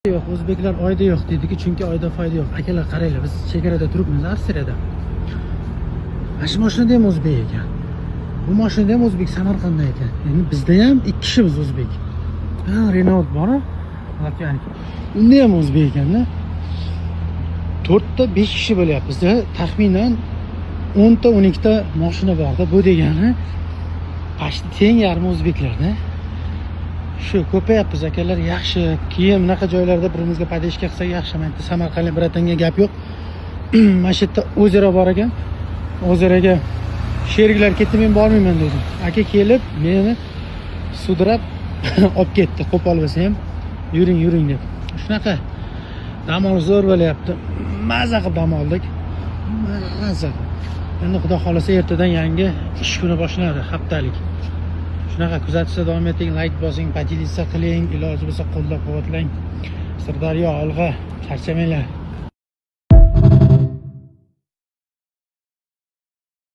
Yo'q, o'zbeklar Oyda yo'q dediki, chunki Oyda foyda yo'q. Akalar, qaranglar, biz chegarada turibmiz, Avstriyada. Mana shu mashinada ham o'zbek ekan, bu mashinada ham o'zbek, Samarqanddan ekan. Endi bizda ham ikki kishimiz o'zbek. Ha, Renault boru, Latviyaniki, unda ham o'zbek ekanda. To'rtta, besh kishi bo'lyapmiz. Taxminan 10 ta, 12 ta moshina borda. Bu degani почти teng yarmi o'zbeklarda. Shu ko'payapmiz, akalar, yaxshi. Keyin bunaqa joylarda bir birimizga поддержка qilsak, yaxshi. Mana yerda samarqandlik братан ga gap yo'q. Mana shu yerda озеро bor ekan, озеро ga sheriklar ketdi, men bormayman dedim. Aka kelib meni sudrab olib ketdi, qo'pol bo'lsa ham, yuring, yuring deb. Shunaqa dam olish zo'r bo'lyapti, maza qilib dam oldik, maza qilib. Endi Xudo xohlasa, ertadan yangi ish kuni boshlanadi, haftalik. Shunaqa, kuzatishda davom eting, layk bosing, поделиться qiling, iloji bo'lsa qo'llab quvvatlang. Sirdaryo, olg'a, charchamanglar.